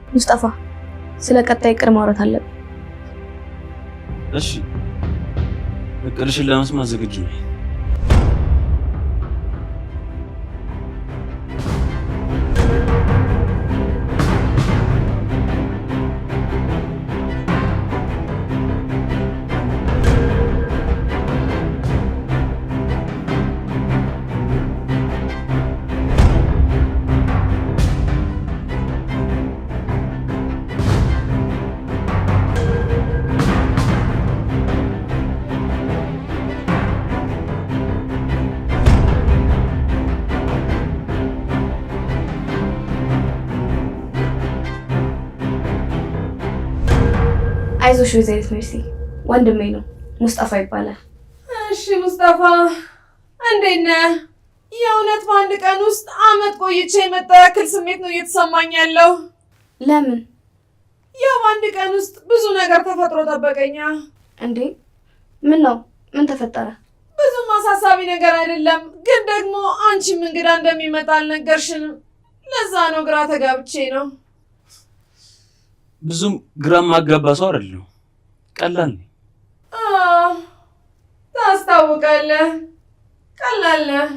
ሙስጠፋ፣ ስለ ቀጣይ እቅድ ማውራት አለብን። እሺ፣ እቅድሽን ለመስማት ዝግጁ ነኝ። አይዞሽ ወይዘሪት ሜርሲ፣ ወንድሜ ነው፣ ሙስጠፋ ይባላል። እሺ ሙስጠፋ፣ እንዴት ነህ? የእውነት በአንድ ቀን ውስጥ አመት ቆይቼ የመጣ ያክል ስሜት ነው እየተሰማኝ ያለው። ለምን? ያው በአንድ ቀን ውስጥ ብዙ ነገር ተፈጥሮ ጠበቀኛ። እንዴ ምን ነው? ምን ተፈጠረ? ብዙም አሳሳቢ ነገር አይደለም፣ ግን ደግሞ አንቺም እንግዳ እንደሚመጣ አልነገርሽንም። ለዛ ነው ግራ ተጋብቼ ነው። ብዙም ግራ ማጋባ ሰው አይደለሁም። ቀላል ነኝ። አዎ ታስታውቃለህ። ቀላል ነህ።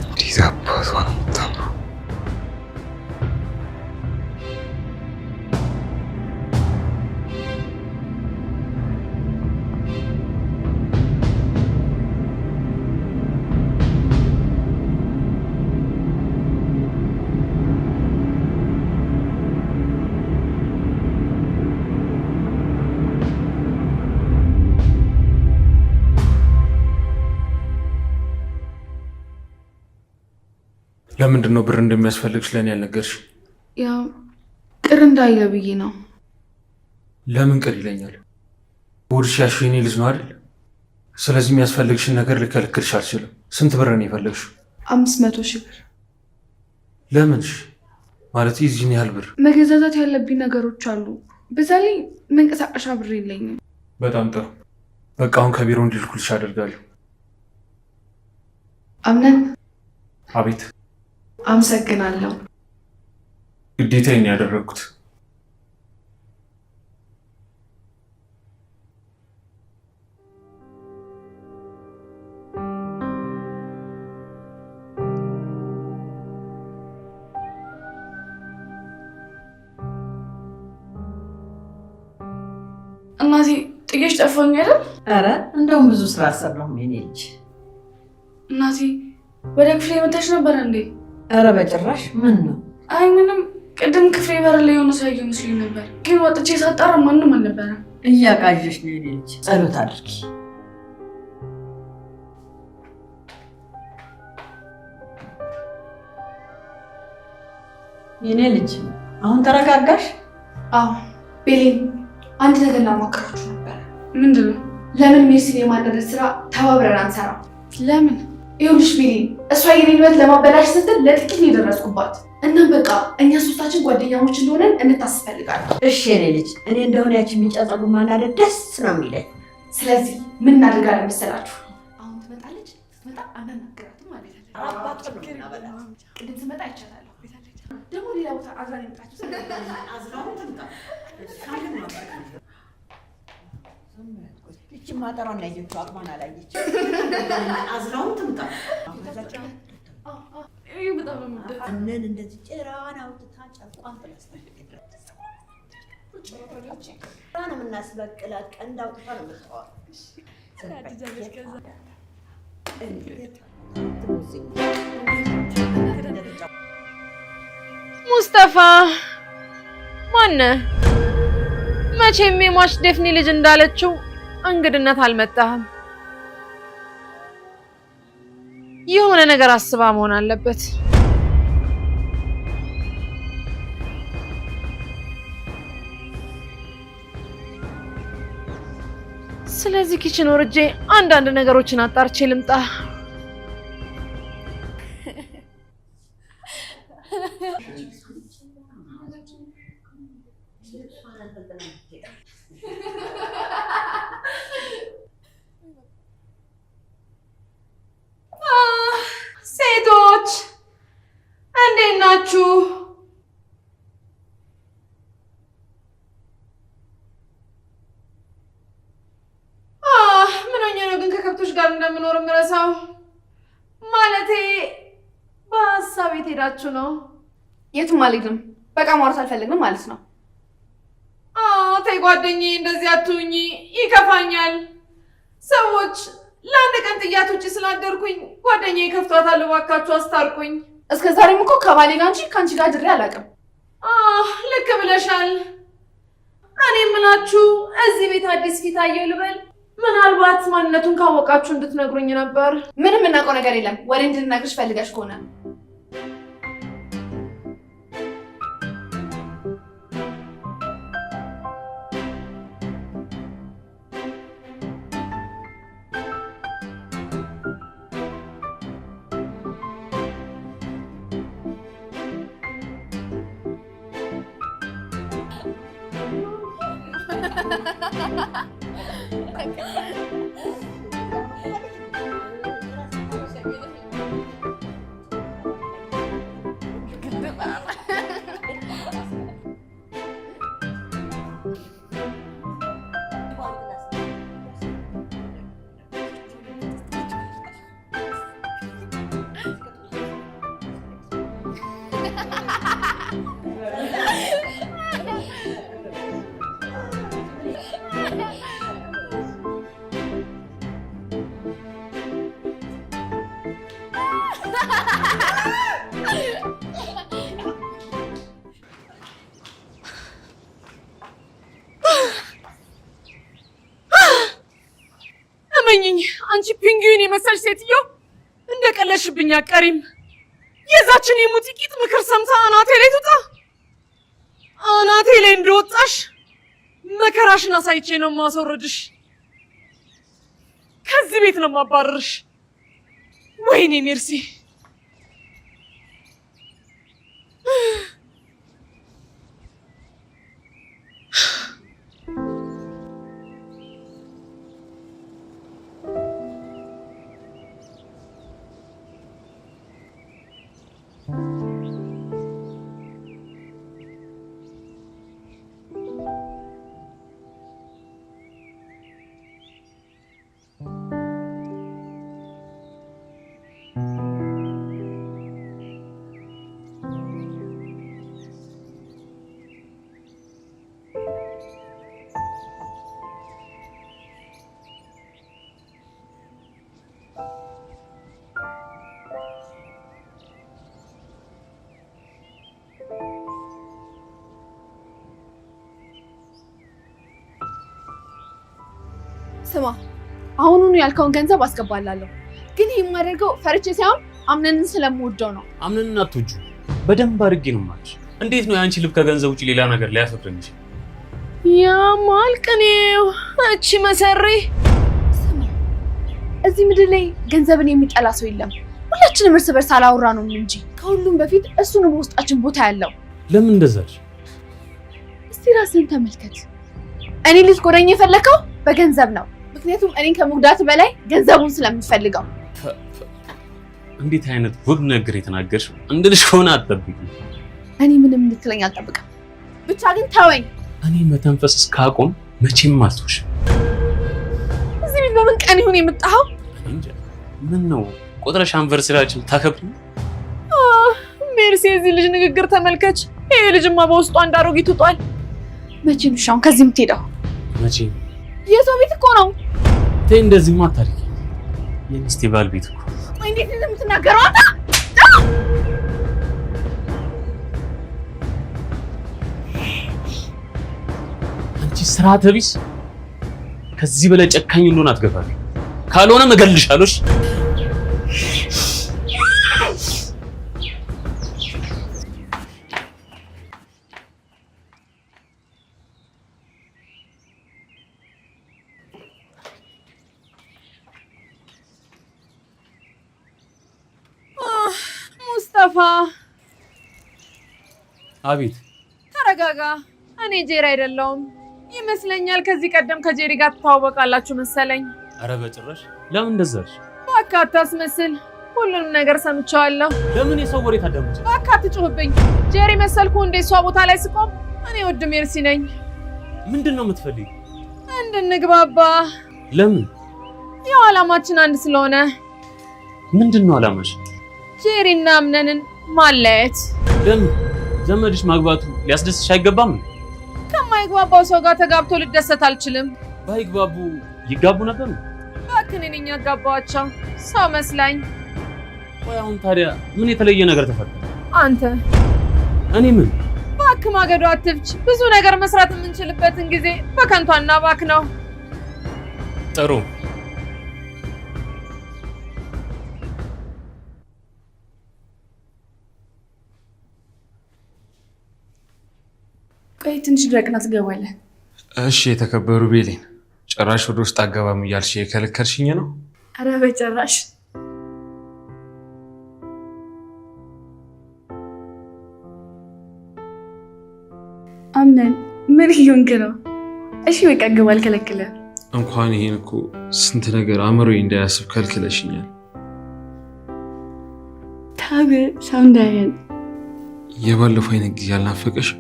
እንዴት አባቷ ነው የምታምረው! ለምንድን ነው ብር እንደሚያስፈልግሽ ለእኔ ያልነገርሽ? ያው ቅር እንዳይለ ብዬ ነው። ለምን ቅር ይለኛል? ሆድሽ ያልሽው የኔ ልጅ ነው አይደል? ስለዚህ የሚያስፈልግሽን ነገር ልከልክልሽ አልችልም። ስንት ብር ነው የፈለግሽው? 500,000 ብር። ለምንሽ? ማለት የዚህን ያህል ብር? መገዛዛት ያለብኝ ነገሮች አሉ። በዛ ላይ መንቀሳቀሻ ብር የለኝም። በጣም ጥሩ። በቃ አሁን ከቢሮ እንዲልኩልሽ አደርጋለሁ። አምነን። አቤት። አመሰግናለሁ። ግዴታዬን ያደረግኩት። እናቴ ጥዬሽ ጠፋኝ አይደል? ኧረ እንደውም ብዙ ስራ አልሰራሁም የኔ ልጅ። እናቴ ወደ ክፍሌ መተሽ ነበር እንዴ? ኧረ በጭራሽ። ምን ነው? አይ ምንም፣ ቅድም ክፍሌ በር ላይ የሆነ ሰው ያየሁ መስሎኝ ነበር፣ ግን ወጥቼ ሳጣራ ማንም አልነበረም። እያቃዠሽ ነው የኔ ልጅ። ጸሎት አድርጊ። የኔ ልጅ አሁን ተረጋጋሽ? አዎ። ቤሌን፣ አንድ ነገር ላማክራችሁ ነበር። ምንድን ነው? ለምን ሜርሲን የማናደድ ስራ ተባብረን አንሰራም? ለምን? ይኸውልሽ ቤሌን፣ እሷ የኔን ህይወት ለማበላሽ ስትል ለጥቂት ነው የደረስኩባት። እናም በቃ እኛ ሶስታችን ጓደኛሞች እንደሆነን እንድታስብ እፈልጋለሁ። እሺ የኔ ልጅ፣ እኔ እንደሆነ ያቺ ቢጫ ፀጉር ማናደድ ደስ ነው የሚለኝ። ስለዚህ ምን እናደርጋለን መሰላችሁ? አሁን ትመጣለች። ስትመጣ አናናግራትም ማለት ነው። ቅድም ትመጣ አይቻታለሁ። ደግሞ ሌላ ቦታ አዝራን የመጣችው። ይቺ ማጠሯን ያየችው አቅሟን አላየችም። አዝራውን ትምጣ። እነን እንደዚህ ጭራዋን አውጥታ ጨርቋን ጥላ ነው የምናስበቅላት። ቀንድ አውጥታ ነው የምታወጣው። ሙስጠፋ ማነህ? መቼም የሟች ደፍኒ ልጅ እንዳለችው እንግድነት አልመጣህም። የሆነ ነገር አስባ መሆን አለበት። ስለዚህ kitchen ወርጄ አንዳንድ ነገሮችን አጣርቼ ልምጣ። ሴቶች እንዴት ናችሁ? ምን ሆኜ ነው ግን ከከብቶች ጋር እንደምኖር የምረሳው? ማለቴ በሀሳብ የት ሄዳችሁ ነው? የትም አልሄድም። በቃ ማውራት አልፈልግም ማለት ነው። ተይ ጓደኛዬ፣ እንደዚህ አትሁኚ፣ ይከፋኛል። ሰዎች ለአንድ ቀን ጥያት ውጭ ስላደርኩኝ ጓደኛዬ ከፍቷታል። እባካችሁ አስታርቁኝ። እስከ ዛሬም እኮ ከባሌ ጋር እንጂ ከአንቺ ጋር ድሬ አላውቅም። ልክ ብለሻል። እኔ የምላችሁ እዚህ ቤት አዲስ ፊት አየሁ ልበል? ምናልባት ማንነቱን ካወቃችሁ እንድትነግሩኝ ነበር። ምንም የምናውቀው ነገር የለም። ወሬ እንድንነግርሽ ፈልገሽ ከሆነ እመኝኝ፣ አንቺ ፒንግዊን የመሰልሽ ሴትዮ እንደቀለሽብኝ አትቀሪም። የዛችን የሙጢቂት ምክር ሰምታ አናቴ ላይ ትውጣ። አናቴ ላይ እንደወጣሽ መከራሽን አሳይቼ ነው የማስወርድሽ። ከዚህ ቤት ነው የማባረርሽ። ወይኔ ሜርሲ፣ ስማ፣ አሁኑኑ ያልከውን ገንዘብ አስገባላለሁ። ግን ይህ የማደርገው ፈርቼ ሳይሆን አምነንን ስለምወደው ነው። አምነንን አትወጂው? በደንብ አድርጌ ነው የማልሽ። እንዴት ነው የአንቺ ልብ ከገንዘብ ውጭ ሌላ ነገር ሊያፈቅር የሚችል? ያማል ቅኔው እቺ መሰሪ። ስማ፣ እዚህ ምድር ላይ ገንዘብን የሚጠላ ሰው የለም። ሁላችንም እርስ በርስ አላወራ ነው እንጂ ከሁሉም በፊት እሱ ነው በውስጣችን ቦታ ያለው። ለምን እንደዛ አልሽ? እስቲ ራስህን ተመልከት። እኔ ልትጎዳኝ የፈለከው በገንዘብ ነው። ምክንያቱም እኔን ከመጉዳት በላይ ገንዘቡን ስለምፈልገው። እንዴት አይነት ውብ ነገር የተናገርሽ! እንድልሽ ከሆነ አትጠብቂ። እኔ ምንም እንድትለኝ አልጠብቅም። ብቻ ግን ተወኝ። እኔ መተንፈስ እስካቆም መቼም አልተውሽም። እዚህ ቤት በምን ቀን ይሁን የመጣኸው? እንጃ። ምን ነው ቆጥረሽ አንቨርሰሪያችን ታከብሪ? ሜርሲ፣ የዚህ ልጅ ንግግር ተመልከች። ይሄ ልጅማ በውስጡ አንድ አሮጊት ውጧል። መቼ ነው አሁን ከዚህ የምትሄደው? መቼ? የሰው ቤት እኮ ነው። ተይ፣ እንደዚህማ አታድርጊ። የሚስቴ ባል ቤት እኮ። ቆይ እንዴት ነው የምትናገረው አንተ? አንቺ ስርዓተ ቢስ! ከዚህ በላይ ጨካኝ እንደሆነ አትገፋፊ። ካልሆነ እገልሻለሁ። እሺ? ሙስጠፋ። አቤት። ተረጋጋ። እኔ ጄሪ አይደለሁም ይመስለኛል። ከዚህ ቀደም ከጄሪ ጋር ትተዋወቃላችሁ መሰለኝ። አረ በጭራሽ። ለምን እንደዛ አልሽ? እባክህ አታስመስል። ሁሉንም ነገር ሰምቼዋለሁ። ለምን የሰው ወሬ ታዳምጪ? እባክህ አትጩህብኝ። ጄሪ መሰልኩ እንዴ? እሷ ቦታ ላይ ስቆም እኔ ውድ ሜርሲ ነኝ። ምንድን ነው የምትፈልጊው? እንድንግባባ። ለምን? ያው አላማችን አንድ ስለሆነ። ምንድን ነው አላማሽ? ጄሪና አምነንን ማለያየት። ለምን? ዘመድሽ ማግባቱ ሊያስደስትሽ አይገባም? ከማይግባባው ሰው ጋር ተጋብቶ ልደሰት አልችልም። ባይግባቡ ይጋቡ ነበር? እባክህ እኔ ነኝ ያጋባኋቸው ሰው መስላኝ። ቆይ አሁን ታዲያ ምን የተለየ ነገር ተፈጠረ? አንተ። እኔ ምን? እባክህ ማገዶ አትፍች። ብዙ ነገር መስራት የምንችልበትን ጊዜ በከንቱ አናባክነው። ጥሩ። ቆይ ትንሽ ድረቅና ትገባለህ። እሺ የተከበሩ ቤሌን፣ ጭራሽ ወደ ውስጥ አገባም እያልሽ የከለከልሽኝ ነው? አረ በጭራሽ። አምነን ምን እየሆንክ ነው? እሺ በቃ ግባ፣ አልከለክልህም። እንኳን ይሄን እኮ ስንት ነገር አእምሮዬ እንዳያስብ ከልክለሽኛል። ታብ ሰው እንዳያየን። የባለፈው አይነት ጊዜ አልናፈቀሽ?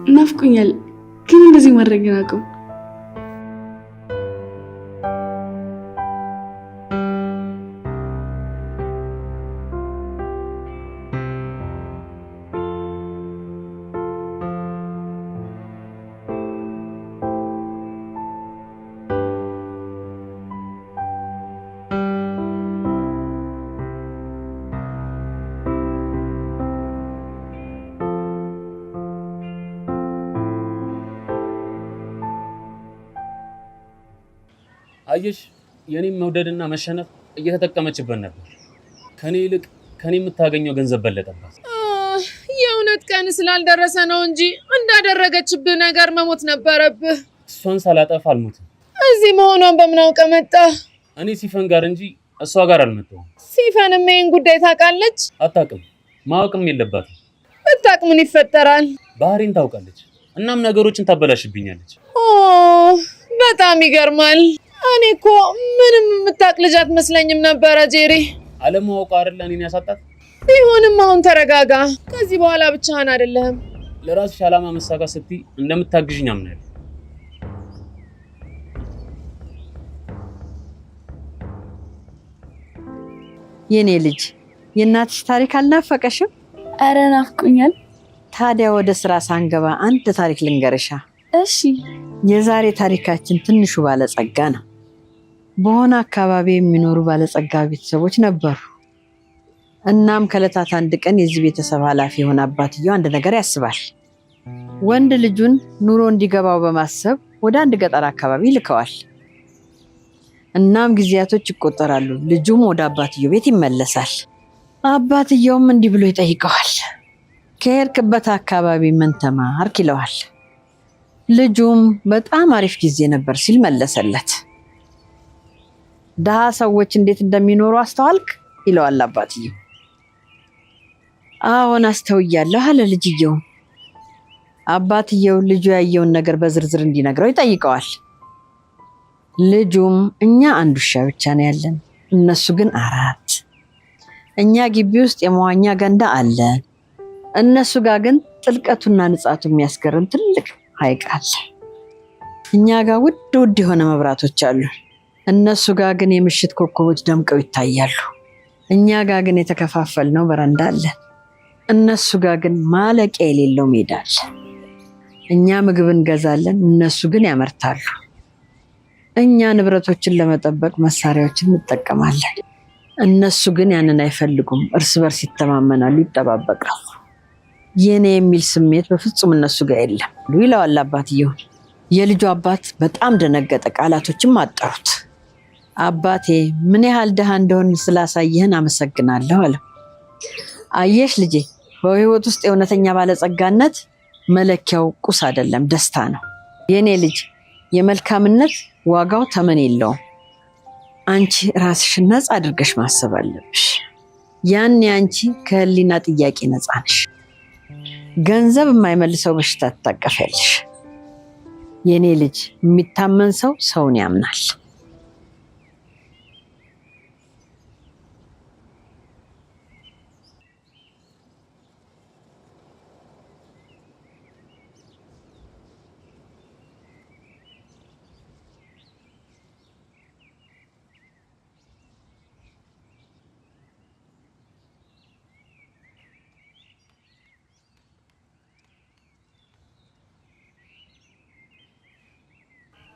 ናፍቆኛል፣ ግን እንደዚህ ማድረግን አቁም። አየሽ፣ የኔም መውደድና መሸነፍ እየተጠቀመችበት ነበር። ከኔ ይልቅ ከኔ የምታገኘው ገንዘብ በለጠባት። የእውነት ቀን ስላልደረሰ ነው እንጂ እንዳደረገችብህ ነገር መሞት ነበረብህ። እሷን ሳላጠፋ አልሞትም። እዚህ መሆኗን በምን አውቀህ መጣህ? እኔ ሲፈን ጋር እንጂ እሷ ጋር አልመጣሁም። ሲፈንም ይሄን ጉዳይ ታውቃለች? አታውቅም፣ ማወቅም የለባትም። ብታውቅ ምን ይፈጠራል? ባህሪን ታውቃለች። እናም ነገሮችን ታበላሽብኛለች። ኦ በጣም ይገርማል። እኔ እኮ ምንም የምታውቅ ልጅ አትመስለኝም ነበረ ጄሪ። አለማወቋ አይደለ እኔን ያሳጣት። ቢሆንም አሁን ተረጋጋ። ከዚህ በኋላ ብቻህን አይደለህም። ለራስሽ ዓላማ መሳካት ስትይ እንደምታግዥኝ አምናለሁ። የኔ ልጅ የእናትሽ ታሪክ አልናፈቀሽም? አረ ናፍቆኛል። ታዲያ ወደ ስራ ሳንገባ አንድ ታሪክ ልንገርሻ። እሺ። የዛሬ ታሪካችን ትንሹ ባለጸጋ ነው። በሆነ አካባቢ የሚኖሩ ባለጸጋ ቤተሰቦች ነበሩ። እናም ከዕለታት አንድ ቀን የዚህ ቤተሰብ ኃላፊ የሆነ አባትየው አንድ ነገር ያስባል። ወንድ ልጁን ኑሮ እንዲገባው በማሰብ ወደ አንድ ገጠር አካባቢ ይልከዋል። እናም ጊዜያቶች ይቆጠራሉ። ልጁም ወደ አባትየው ቤት ይመለሳል። አባትየውም እንዲህ ብሎ ይጠይቀዋል። ከሄድክበት አካባቢ ምን ተማርክ ይለዋል። ልጁም በጣም አሪፍ ጊዜ ነበር ሲል መለሰለት። ድሃ ሰዎች እንዴት እንደሚኖሩ አስተዋልክ ይለዋል አባትየው። አዎን አስተውያለሁ አለ ልጅየው። አባትየው ልጁ ያየውን ነገር በዝርዝር እንዲነግረው ይጠይቀዋል። ልጁም እኛ አንድ ውሻ ብቻ ነው ያለን፣ እነሱ ግን አራት። እኛ ግቢ ውስጥ የመዋኛ ገንዳ አለን፣ እነሱ ጋር ግን ጥልቀቱና ንጻቱ የሚያስገርም ትልቅ ሐይቅ አለ። እኛ ጋር ውድ ውድ የሆነ መብራቶች አሉ፣ እነሱ ጋር ግን የምሽት ኮከቦች ደምቀው ይታያሉ። እኛ ጋር ግን የተከፋፈልነው በረንዳ አለን፣ እነሱ ጋር ግን ማለቂያ የሌለው ሜዳ አለ። እኛ ምግብ እንገዛለን፣ እነሱ ግን ያመርታሉ። እኛ ንብረቶችን ለመጠበቅ መሳሪያዎችን እንጠቀማለን፣ እነሱ ግን ያንን አይፈልጉም። እርስ በርስ ይተማመናሉ፣ ይጠባበቃሉ። የኔ የሚል ስሜት በፍጹም እነሱ ጋር የለም ይለዋል አባትየውን። የልጁ አባት በጣም ደነገጠ፣ ቃላቶችም አጠሩት። አባቴ ምን ያህል ድሃ እንደሆን ስላሳየህን አመሰግናለሁ አለ። አየሽ ልጄ፣ በህይወት ውስጥ የእውነተኛ ባለጸጋነት መለኪያው ቁስ አይደለም፣ ደስታ ነው። የኔ ልጅ የመልካምነት ዋጋው ተመን የለውም። አንቺ ራስሽን ነፃ አድርገሽ ማሰብ አለብሽ። ያን አንቺ ከህሊና ጥያቄ ነፃ ነሽ። ገንዘብ የማይመልሰው በሽታ ትታቀፊያለሽ። የኔ ልጅ የሚታመን ሰው ሰውን ያምናል።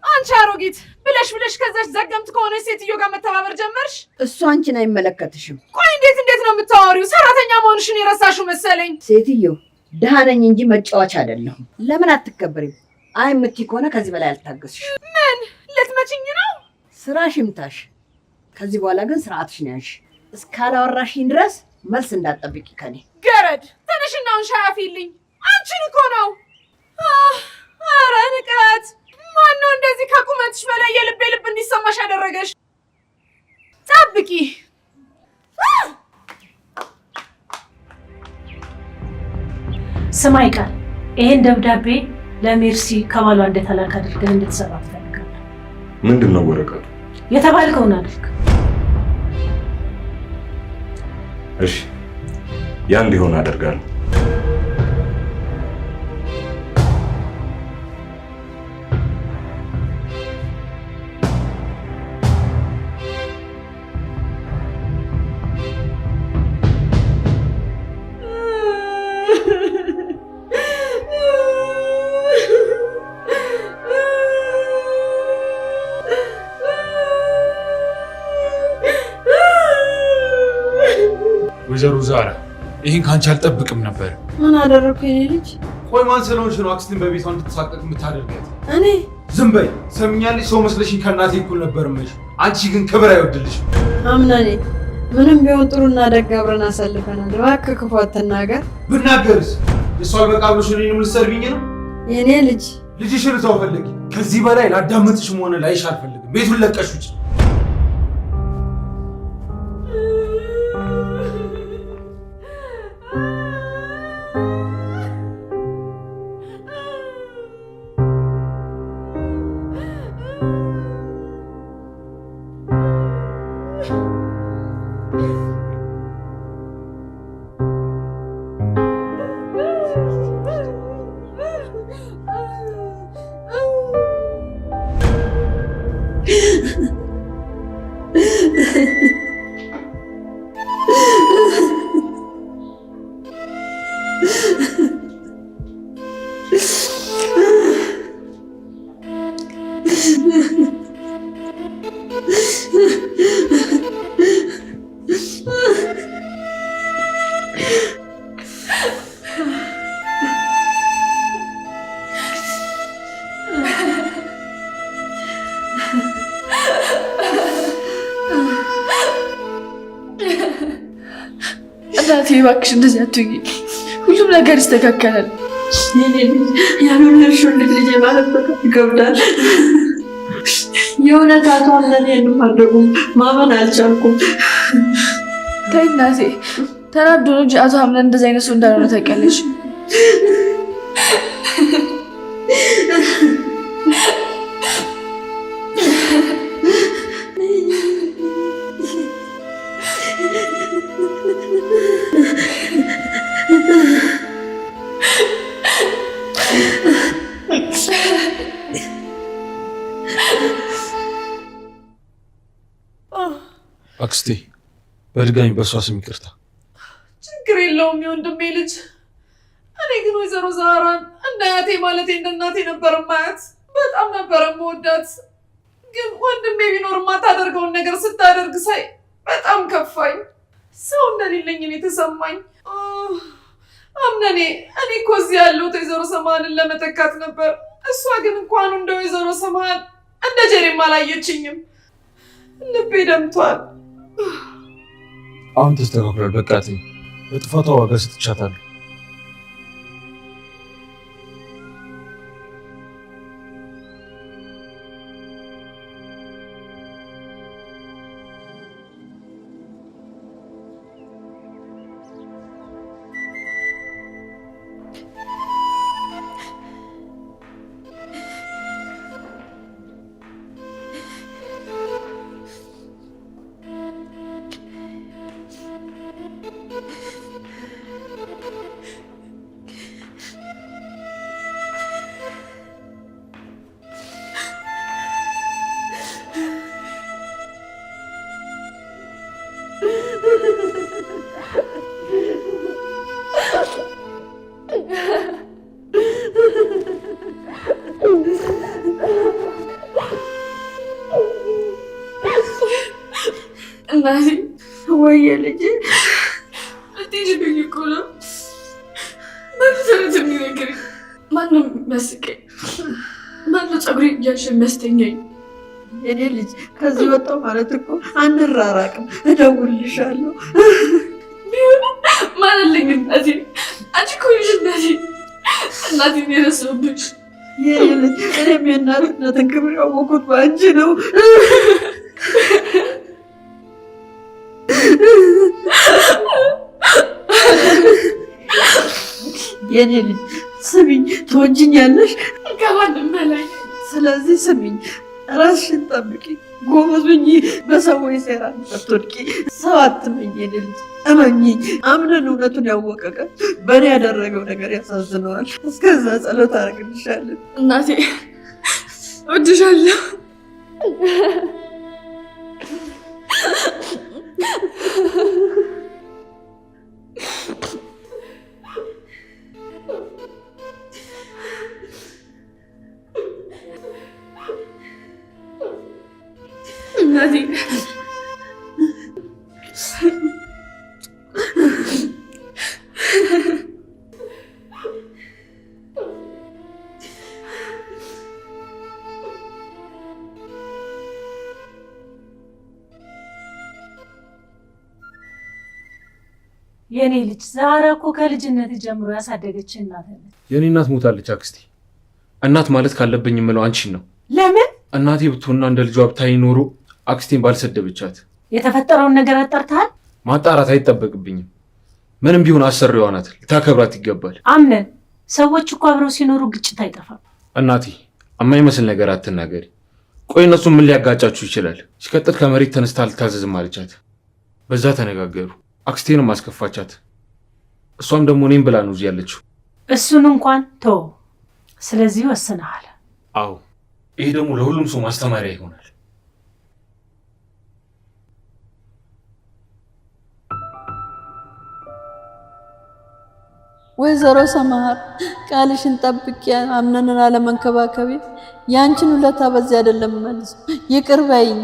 አንቺ አሮጊት ብለሽ ብለሽ ከዛች ዘገምት ከሆነች ሴትዮ ጋር መተባበር ጀመርሽ። እሱ አንቺን አይመለከትሽም። ቆይ እንዴት እንዴት ነው የምታወሪው? ሰራተኛ መሆንሽን የረሳሽው መሰለኝ። ሴትዮ ድሃ ነኝ እንጂ መጫወቻ አይደለሁም። ለምን አትከበሪም? አይ የምትይ ከሆነ ከዚህ በላይ አልታገስሽም። ምን ልትመችኝ ነው? ስራሽ ይምታሽ። ከዚህ በኋላ ግን ስርዓትሽን ያዥ። እስካላወራሽኝ ድረስ መልስ እንዳትጠብቂ ከኔ። ገረድ ተነሽና አሁን ሻይ አፍይልኝ። አንቺን እኮ ነው። ኧረ ንቀት! ማነው እንደዚህ ከቁመትሽ በላይ የልቤ ልብ እንዲሰማሽ ያደረገሽ? ጠብቂ። ስማይ ቃል፣ ይሄን ደብዳቤ ለሜርሲ ከባሏ እንደተላከ አድርገህ እንድትሰራ እፈልጋለሁ። ምንድን ነው ወረቀቱ? የተባልከውን አድርግ። እሺ፣ ያ እንዲሆን አደርጋለሁ። ወይዘሮ ዛራ ይህን ከአንቺ አልጠብቅም ነበር። ምን አደረኩ የኔ ልጅ? ቆይ ማን ስለሆንሽ ነው አክስቴን በቤቷ እንድትሳቀቅ የምታደርጊያት? እኔ ዝም በይ። ሰምኛለሽ? ሰው መስለሽኝ ከእናቴ እኩል ነበር የምልሽ። አንቺ ግን ክብር አይወድልሽም። አምናኔ ምንም ቢሆን ጥሩና ደግ አብረን አሳልፈናል። እባክህ ክፉ አትናገር። ብናገርስ የእሷ አልበቃ ብሎሽ እኔንም ልትሰድቢኝ ነው? የኔ ልጅ ልጅሽን እዛው ፈልጊ። ከዚህ በላይ ላዳምጥሽም ሆነ ላይሽ አልፈልግም። ቤቱን ለቀሽ ውጪ። እናቴ እባክሽ እንደዚህ አትሁኚ። ሁሉም ነገር ይስተካከላል። የኔ ልጅ ያልወለድሽውን ልጅ ልጄ ማለት በጣም ይከብዳል። የእውነት አቶ አምነን ይሄን ማድረጉም ማመን አልቻልኩም። ተይ እናቴ፣ ተናዶ ነው እንጂ አቶ አምነን እንደዚህ አይነት ሰው እንዳልሆነ ታውቂያለሽ። አክስቴ በድጋሚ በእሷ ስም ይቅርታ። ችግር የለውም የወንድሜ ልጅ። እኔ ግን ወይዘሮ ዛራን እንደ አያቴ ማለቴ እንደ እናቴ ነበር ማያት። በጣም ነበር የምወዳት። ግን ወንድሜ ቢኖር የማታደርገውን ነገር ስታደርግ ሳይ በጣም ከፋኝ። ሰው እንደሌለኝ እኔ ተሰማኝ። አምነኔ እኔ እኮ እዚህ ያለሁት ወይዘሮ ሰማሃንን ለመተካት ነበር። እሷ ግን እንኳን እንደ ወይዘሮ ሰማሃን እንደ ጀሬም አላየችኝም። ልቤ ደምቷል። አሁን ተስተካክሏል። በቃ ተይው። ለጥፋቷ ዋጋ ሰጥቻታለሁ። እናቴ ወየ ልጄ ልትሄጂብኝ እኮ ነው። በፍጥነት የሚነግረኝ ማነው? የሚያስቀኝ ማነው? ፀጉሬን እያሸ የሚያስተኛኝ? የኔ ልጅ ከዚህ ወጣሁ ማለት እኮ አንራራቅም። እደውልልሻለሁ። ቢሆንም ማን አለኝ እናቴ? አንቺ እኮ ነሽ እናቴ። እናቴን የረሳሁብሽ የኔ ልጅ። እኔም የእናትነትን ክብር ያወኩት በአንቺ ነው። የኔ ልጅ ስሚኝ፣ ትወጂኛለሽ ከማንም በላይ። ስለዚህ ስሚኝ፣ ራስሽን ጠብቂ፣ ጎበዝ ሁኚ፣ በሰዎች ሴራ እንዳትወድቂ። ሰው አትመኝ የኔ ልጅ፣ እመኚኝ። አምነን እውነቱን ያወቀ ቀን በእኔ ያደረገው ነገር ያሳዝነዋል። እስከዛ ጸሎት አደርግልሻለሁ እናቴ። እወድሻለሁ። እናቴ። የኔ ልጅ ዛራ እኮ ከልጅነት ጀምሮ ያሳደገች እናት ነች። የኔ እናት ሞታለች አክስቴ። እናት ማለት ካለብኝ የምለው አንቺን ነው። ለምን? እናቴ ብትሆንና እንደ ልጇ ብታይ ኖሮ አክስቴን ባልሰደበቻት። የተፈጠረውን ነገር አጣርተሃል? ማጣራት አይጠበቅብኝም። ምንም ቢሆን አሰሪዋ ናት፣ ልታከብራት ይገባል። አምነን ሰዎች እኮ አብረው ሲኖሩ ግጭት አይጠፋም። እናቴ የማይመስል ነገር አትናገሪ። ቆይ እነሱ ምን ሊያጋጫችሁ ይችላል? ሲቀጥል ከመሬት ተነስታ አልታዘዝም አለቻት። በዛ ተነጋገሩ። አክስቴንም አስከፋቻት። እሷም ደግሞ እኔም ብላ ነው እዚህ ያለችው። እሱን እንኳን ተወው። ስለዚህ ወስነሃል? አዎ፣ ይሄ ደግሞ ለሁሉም ሰው ማስተማሪያ ይሆናል። ወይዘሮ ሰማሃር ቃልሽን ጠብቂ፣ አምነንን አለመንከባከቤ ያንቺን ውለታ በዚህ አይደለም መልስ። ይቅር በይኝ፣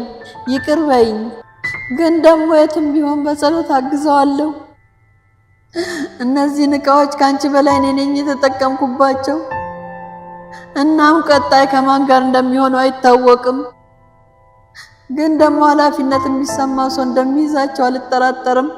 ይቅር በይኝ። ግን ደግሞ የትም ቢሆን በጸሎት አግዘዋለሁ። እነዚህን እቃዎች ከአንቺ በላይ እኔ ነኝ የተጠቀምኩባቸው። እናም ቀጣይ ከማን ጋር እንደሚሆኑ አይታወቅም። ግን ደግሞ ኃላፊነት የሚሰማው ሰው እንደሚይዛቸው አልጠራጠርም።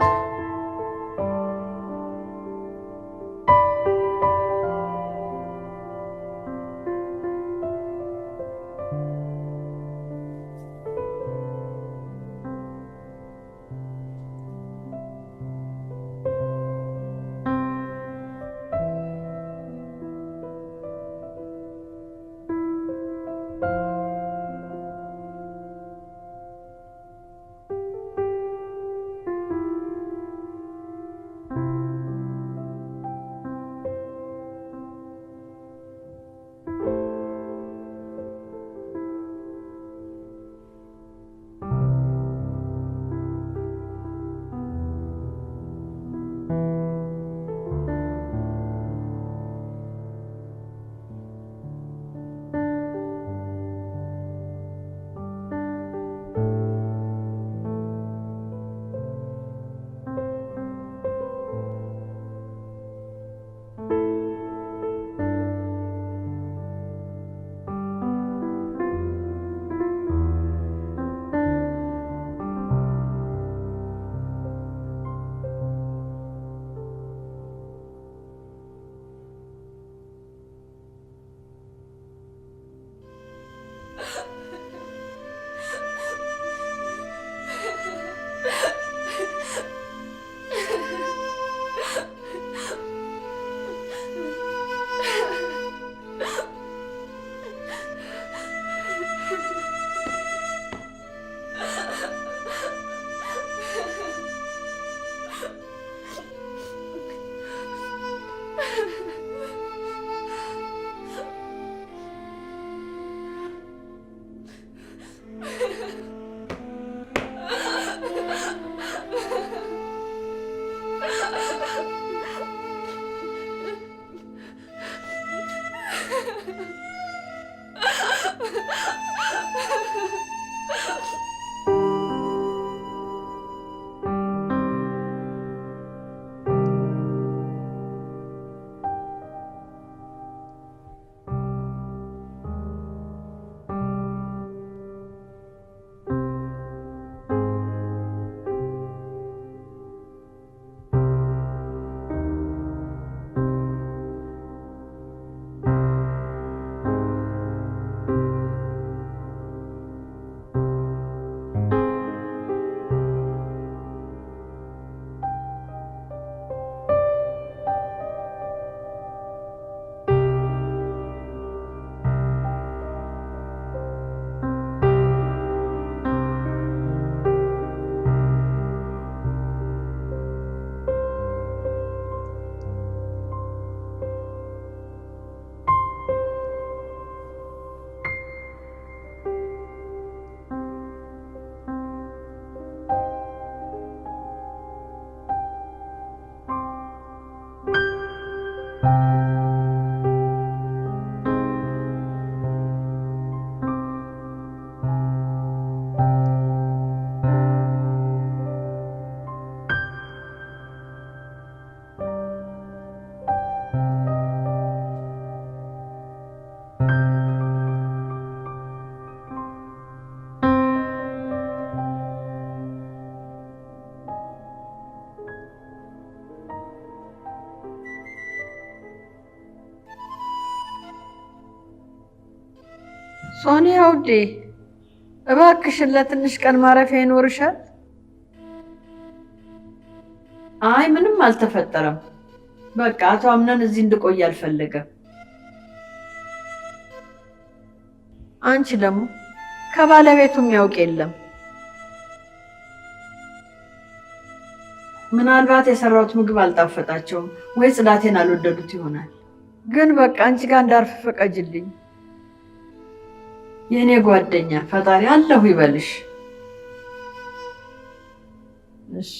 ሶኒያ ውዴ፣ እባክሽን ለትንሽ ቀን ማረፊያ ይኖርሻል? አይ ምንም አልተፈጠረም። በቃ አቶ አምነን እዚህ እንድቆይ አልፈለገም። አንቺ ደግሞ ከባለቤቱ የሚያውቅ የለም። ምናልባት የሰራሁት ምግብ አልጣፈጣቸውም ወይ ጽዳቴን አልወደዱት ይሆናል። ግን በቃ አንቺ ጋር እንዳርፍ ፈቀጅልኝ። የእኔ ጓደኛ ፈጣሪ አለሁ ይበልሽ። እሺ።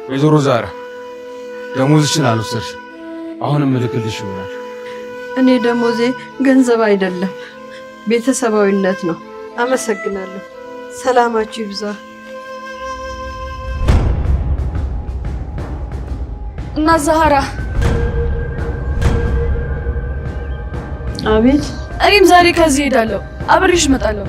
ወይዘሮ ዛራ፣ ደሞዝሽን አልወሰድሽም። አሁንም እልክልሽ ይሆናል። እኔ ደሞዜ ገንዘብ አይደለም፣ ቤተሰባዊነት ነው። አመሰግናለሁ። ሰላማችሁ ይብዛ። እና ዛህራ። አቤት። እኔም ዛሬ ከዚህ እሄዳለሁ። አብሬሽ እመጣለሁ።